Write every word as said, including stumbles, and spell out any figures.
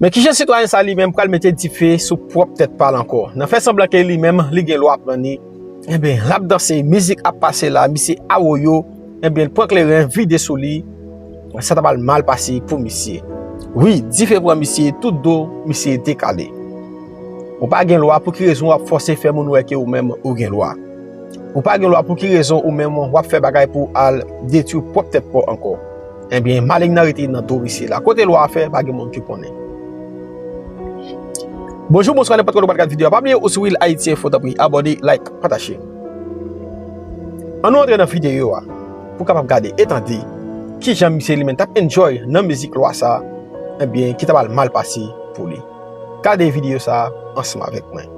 Men kijan sitwayen sa li menm pral mete dife sou pwòp tèt pa l ankò? Nan fè sanblan ke li menm li gen lwa pran li, ebyen, l ap danse, mizik ap pase la, misye awoyo, ebyen, l pran kleren, vide sou li, sa ta pral mal pase pou misye. Wi, dife pran misye, tout do misye dekale. Ou pa gen lwa, pou ki rezon w ap fòse fè moun wè ke ou menm ou gen lwa? Ou pa gen lwa, pou ki rezon ou menm w ap fè bagay pou w al detwi pwòp tèt pa w ankò? Ebyen, maleng nan rete nan do misye la. Kote lwa a fè, pa gen moun ki konnen. Bonjou, bonswa, nenpòt kote w pral gad videyo a. Pa bliye ou sou Real Haiti Info, tanpri, abòne, like, pataje. Ann nou antre nan videyo a pou w kapab gade e tande kijan misye li menm t ap enjoy nan mizik lwa sa, ebyen, ki ta pral mal pase pou li. Gade videyo sa ansanm avèk mwen.